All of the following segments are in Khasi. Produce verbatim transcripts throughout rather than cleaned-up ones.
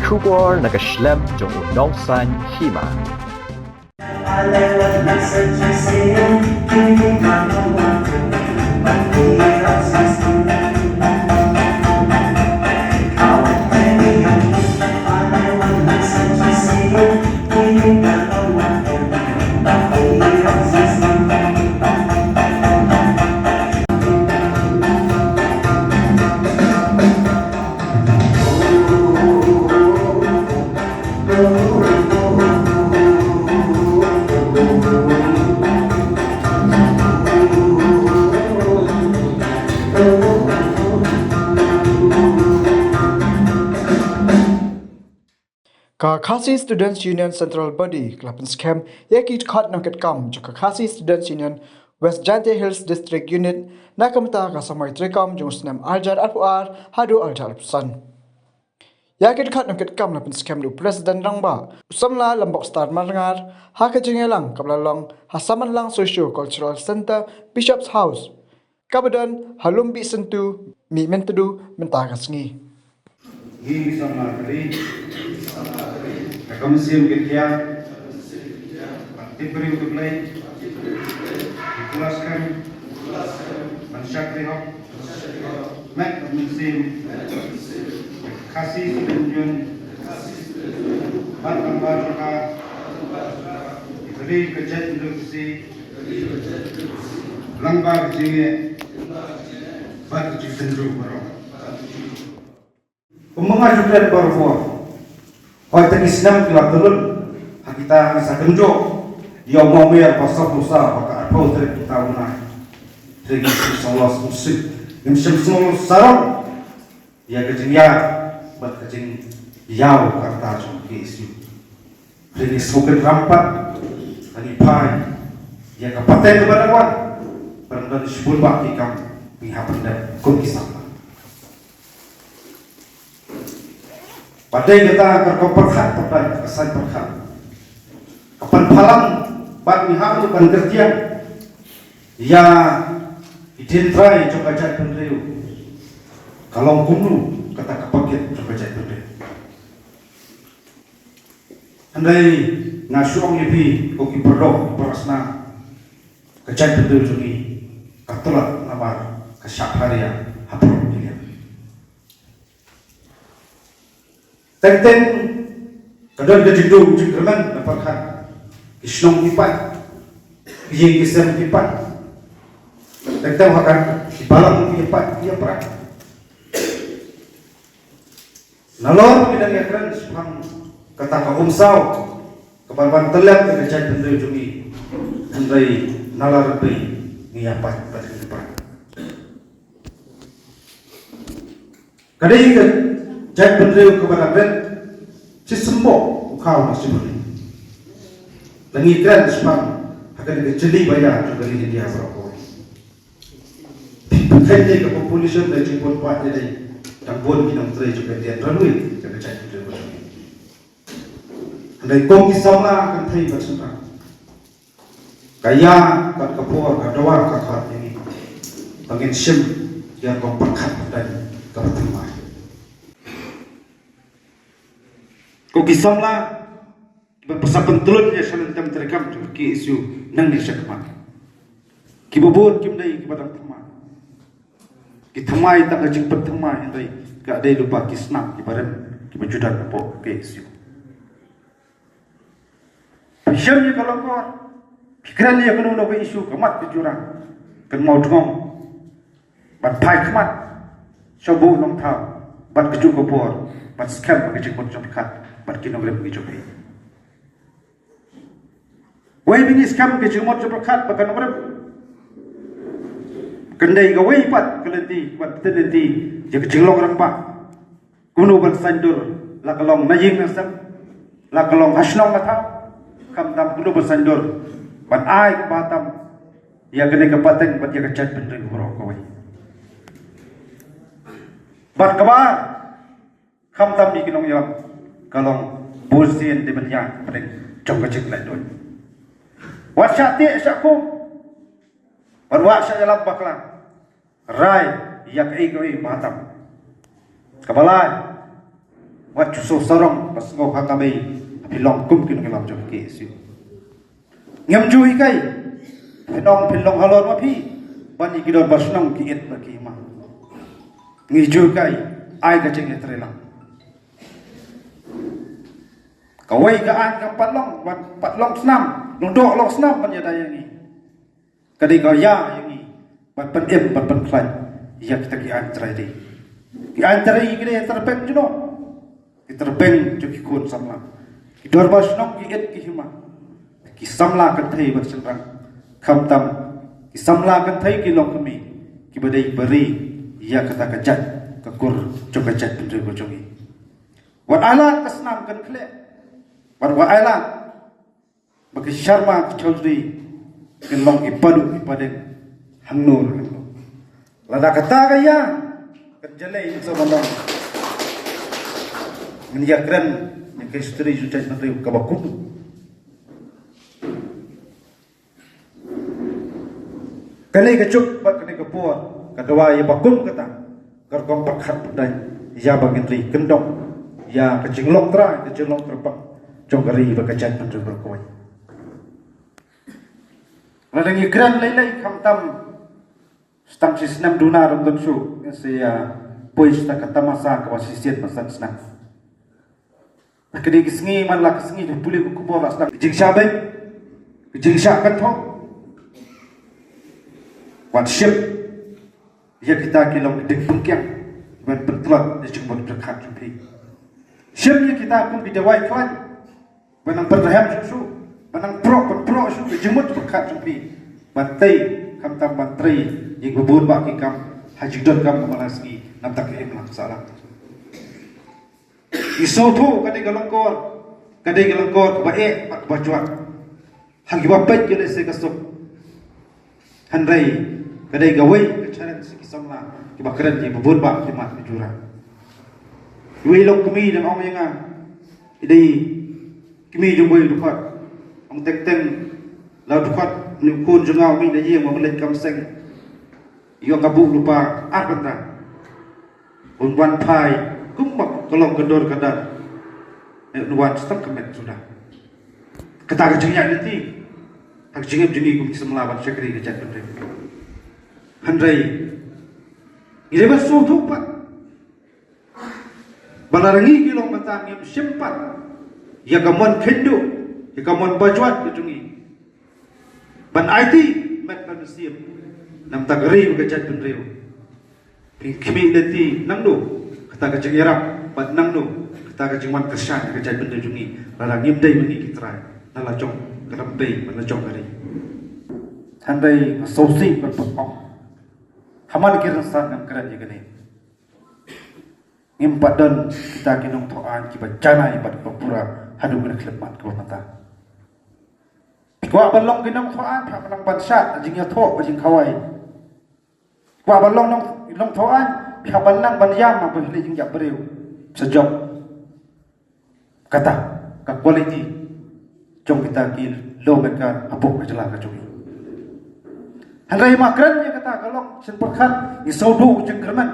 Khubor na ka shlem jong u nongsan hima. Ka Khasi Students Union Central Body ka la pynskhem ïa ki dkhot nongkitkam jong ka Khasi Students Union West Jaintia Hills District Unit na ka mynta ka samoi treikam jong u snem arhajar arphew ar haduh arhajar arphew san. Ïa ki dkhot nongkitkam la pynskhem da u President Rangbah u samla Lambok Star Marngar ha ka jingïalang kaba la long ha Samanlang Socio Cultural Centre, Bishop's House, kaba don ha Lumbih Syntu, Mihmyntdu mynta ka sngi. Ngi ki samla ka ri, ka mynsiem ka thiang, bad tip briew U Blei, ngi kular skhem ban shakri hok met bad mynsiem ïa ka Khasi Students Union bad lyngba jong ka, ïa ka ri ka jaitbynriew Khasi, lyngba ka jingeh bad ka jingtynjuh baroh. Kum ma nga ju kren barabor, hooid, te ki snem ki la kyllon, ha kita ngi sa kynjoh ïa u mawmer ba sawphew saw, ha ka arphew tarik mynta u bnai. Te ngi sngewsih, ngim shym sngewsarong ïa ka jingïaid bad ka jingïaw ka rta jong ka K S U. Hynrei ngi sngewkynmaw pat, ngi phai ïa ka pateng kaba dang wan, ban don shibun bah ki kam ngi hap ban dep kum ki samla. Ba dei kata ka rukom pyrkhat, ba dei ka saiñ pyrkhat, ka pynpaw lang bad ngi hap ban kyrtiang ïa ki jingtrai jong ka jaitbynriew. Ka long kumno kata ka paket jong ka jaitbynriew. Hynrei nga shu ong ïa phi, ko ki paralok, ki parasnam, ka jaitbynriew jong ngi ka tlot namar ka shah pharia ha pyrthei. Teng teng ka don ka jingdum jingkyrmen na pyrkhat, ki shnong ki paid, ki ïing ki sem ki paid. Teng teng ha ka ki balang ki paid ki ïa pyrkhat. Nalor ba ngi dang ïakren shaphang kata ka umsaw kaba ban tyllep ïa ka jaitbynriew jong ngi, hynrei nalor ba ngi ïa pait bad ngi pait. Ka dei ka jaitbynriew kaba dang rit shi symboh u khaw na shibun. Lada ngi kren shaphang ha kane ka jylliew ba ïa jong ka ri India baroh kawei. Pynkheiñ ïa ka population da jingbun paid ïa dei tang bun ki nongtrei jong ka Indian Railway, jong ka jaitbynriew. Hynrei kum ki samla kynthei bad shynrang, ka ïa bad ka por ka dawa ka khot ïa ngi ba ngin shim ïa ka pyrkhat pateng kaba thymmai. Ko ki samla, kiba sa pyntlot ïa ka shnong treikam jong ka K S U nangne shakhmat. Kiba bun kim dei kiba dang thymmai. Ki thymmai tang ka jingpynthymmai, hynrei ka dei lypa ki snam kiba rim kiba ju don hapoh ka K S U. Phi shem ïa ka longkor, phi kren ïa kano kano ka issue, ka mat ka jurang, kynmaw tngong ban phai khmat sha u Nongthaw bad kajuh ka por ban skhem ïa ka jingmut jingpyrkhat bad ki nongrim ki jong phi. Wei ba ngi skhem ka jingmut jingpyrkhat bad ka nongrim, kan dei kawei pat ka lynti ban pynlynti ïa ka jinglong rangbah. Kumno ban saiñdur, la ka long na ïing na sem, la ka long ha shnong na thaw, khamtam kumno ban saiñdur ban ai kaba tam ïa kane ka pateng bad ïa ka jaitbynriew baroh kawei. Bad kaba khamtam ïa ki nongïalam, ka long bunsien dei ban ïaid pateng jong ka jinglaitluid. Wat shah teh shah kum, wat, wat shah ïalam bakla, rai ïa kaei kaei ba tam. Kaba lai, Wat ju shu sarong ba sngew ha ka mei, phi long kum ki nongïalam jong ka K S U. Ngim ju hikai, phin ong phin long halor ma phi, ban ïa ki dorbar shnong ki ïeit bad ki hima. Ngi ju hikai, ai ka jingïatreilang. Kawei ka aiñ kam pat long, ban pat long snam, long doh long snam ban ïada ïa ngi. Ka dei ka ïa ïa ngi ban pynim ban pynkhlaiñ ïa kita ki aiñ trai dei. Ki aiñ trai ki dei tyrpeng jong no. Ki tyrpeng jong ki khun samla. Ki dorbar shnong ki ïeit ki hima. Ki samla kynthei bad shynrang. Khamtam ki samla kynthei ki longkmie kiba dei ba ri ïa kata ka jait ka kur jong ka jaitbynriew ka jong ngi. Wat ai lad ka snam kan khleh. Wat wat ai lad ba ki Sharma ki Chaudhary kin long ki paduh ki padeng hangno hangno. Lada kata ka ïa kan jlei sa ban long. Ngin ïa kren ïa ka history jong jaitbynriew kaba kum. Kane ka juk bad kane ka por ka dawa ïa ba kum kata ka rukom pyrkhat pyrdain ïa ba ngin ri kyndong ïa ka jinglong trai ka jinglong kyrpang jong ka ri bad ka jaitbynriew baroh kawei. Lada ngi kren lei lei khamtam tang shi snem duna ruh ngin shu ngin sa ïa poi sha ka tamasa kaba shisien ba san snem. Ka dei ka sngi man la ka sngi ka pule ka khubor la sdang ka jingshah beit ka jingshah kynthoh. Wat shim ïa kita ki long ka ding pynkiang ban pyntlot ïa jingmut pyrkhat jong phi. Shim ïa kita kum ki dawai khlaiñ ban nang pynrhem shuh shuh ban nang proh ban proh shuh ïa jingmut pyrkhat jong phi. Ban tei khamtam ban trei ïa ki bun bah ki kam ha jingdon kam ba la sngi namta ka imlang sahlang. Ngi sngewthuh ka dei ka lyngkor, ka dei ka lyngkor kaba eh bad kaba jwat. Ha kiba peit ki lehse ka suk. Hynrei ka dei kawei ka challenge ki samla kiba kren kiba bun bah ki mat ki jura. Iwei long kmie dang ong ïa nga, i dei kmie jong uwei u dkhot. Ong teng teng la u dkhot, une u khun jong nga u mih na ïing ba mlien kam seng. Ïoh ka buh lypa ar bynta. Un wan phai kumba ka long ka dor ka dar. Eh, un wan step ka met suda. Kata ka jingïaid lynti ha ka jingim jong ngi kum ki samla ban shakri ka jaitbynriew. Hynrei ngi dei ban sngewthuh pat ba lada ngi ki long mynta ngim shim pat ïa ka mon khynduh, ïa ka mon bajwat ka jong ngi ban aiti met bad mynsiem namta ka ri bad ka jaitbynriew. Phi khmih lynti nangno kata ka jingïarap bad nangno kata ka jingwan kyrshan ka jaitbynriew jong ngi lada ngim dei ma ngi ki trai na la jong ka rympei bad la jong ka ri. Hynrei nga sngewsih ban pynpaw ha man ki rynsan ngan kren ïa kane. Ngim pat don kita ki nongthoh aiñ kiba janai bad kiba pura haduh kane khyllipmat kaba mynta. Kwah ban long ki nongthoh aiñ, phi hap ban nang ban shad jingïathoh bad jingkhawai. Kwah ban long nong nongthoh aiñ, phi hap ban nang ban ïam ha ba ïaleh jingïap briew. Sa jop kata ka quality jong kita ki lawmaker hapoh ka jylla ka jong ngi. Hynrei ma kren ïa kata ka long shen pyrkhat ngi sawduh jingkyrmen.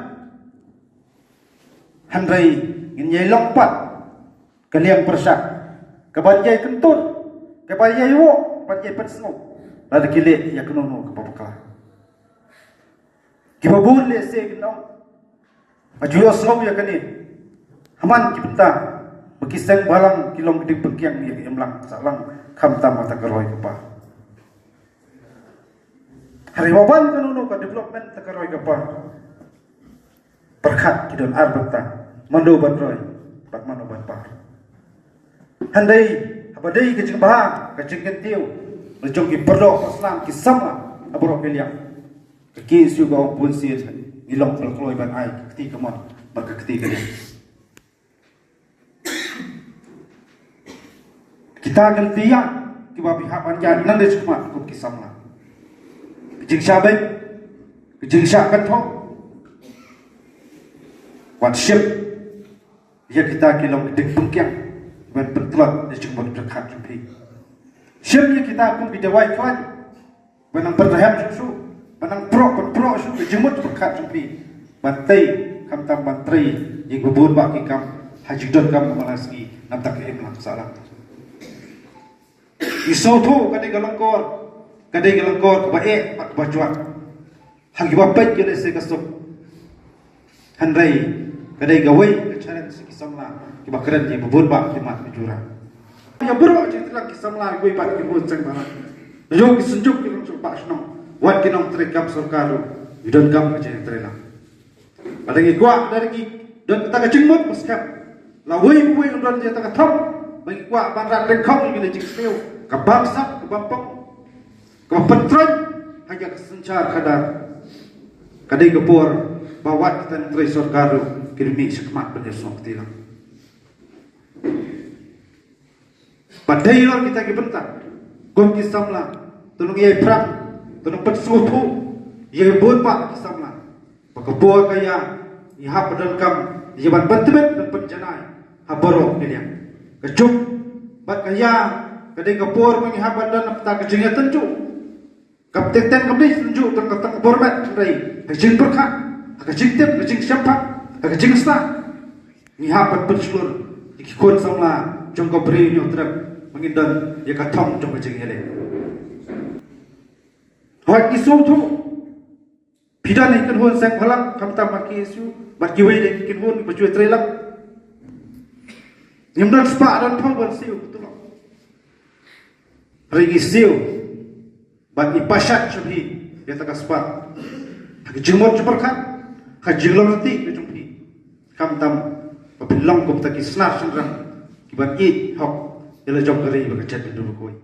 Hynrei ngin ïai long pat ka liang pyrshah kaban ïai kyntur, kaban ïai woh, kaban ïai pynsngew lada ki leh ïa kano kano kaba bakla. Kiba bun lehse kin ong, nga ju ïohsngew ïa kane ha man ki bynta ba ki seng bhalang ki long ki ding pynkiang ïa ka imlang sahlang khamtam ha ta ka roi ka par. Hynrei ba ban kano kano ka development ta ka roi ka par. Pyrkhat ki don ar bynta, mano ban roi bad mano ban par. Hynrei haba dei ka jingbha ka jingkyntiew la jong ki paralok parasnam ki samla ha baroh ki liang, ka K S U ka ong bun sien ngi long ba la kloi ban ai ka kti kamon bad ka kti kaliang. Kita ki lynti ïa kiba phi hap ban ïaid nang dei shuh kum ki samla. Ka jingshah beit, ka jingshah kynthoh. Wat shim ïa kita ki long ki ding pynkiang ban pyntlot ïa jingmut jingpyrkhat jong phi. Shim ïa kita kum ki dawai khlaiñ. Ban nang pynrhem shuh shuh, ban nang proh, ban proh shuh ka jingmut jingpyrkhat jong phi. Ban tei khamtam ban trei ïa kiba bun bah ki kam ha jingdonkam ba la sngi namar ka imlang sahlang. Ngi sngewthuh ka dei ka lyngkor, ka dei ka lyngkor kaba eh bad kaba jwat ha kiba peit ki lehse ka suk. Hynrei ka dei kawei ka challenge ki samla kiba kren ïa ba bun bah ki mat ki jura. Ïa baroh jingtreilang ki samla kiwei pat ki bun seng balang, na jong ki synjuk ki nongshong bah shnong, wat ki nongtreikam sorkar ruh, ki donkam ka jingtreilang. Lada ngi kwah, lada ngi don kata ka jingmut ba skhem, lawei pa wei un don ïa kata ka thong ba ngi kwah ban rat lyngkot ïa kine ki jingsniew, ka bamsap, ka bampong, ka bapyntroiñ ha ka synshar khadar. Ka dei ka por ba wat kita ki nongtrei sorkar ruh kin mih shakhmat ban ïasnoh kti lang. Bad dei ïa kita ki bynta kum ki samla, to ngi ïai pyrshang, to ngi pynsngewthuh ïa ki bun bah ki samla ba ka por ka ïa, ngi hap ban donkam ïa ban pyntbit, ban pynjanai ha baroh ki liang. Ka juk bad ka ïa, ka dei ka por ba ngi hap ban don na ka bynta ka jingïatynjuh. Kam teng teng kam dei tynjuh tang ka, tang ka bor met, hynrei ha ka jingpyrkhat, ha ka jingtip, ha ka jingshemphang, ha ka jingsngew, ngi hap ban pynshlur ïa ki khun samla jong ka Bri Hynñiewtrep ba ngin don ïa ka thong jong ka jingïaleh. Hooid, ngi sngewthuh phi don ha ki kynhun seng bhalang, khamtam ha K S U bad kiwei de ki kynhun ba shu trei lang. Ngim don spah don phew ban siew, betul. Hynrei ngi siew bad ngi pashat sha phi ïa kata ka spah ha ka jingmut jingpyrkhat, ha ka jinglong lynti ka jong phi. Khamtam ba phin long kum kita ki snar shynrang kiban ïeit hok ïa la jong ka ri bad ka jaitbynriew bakhuid.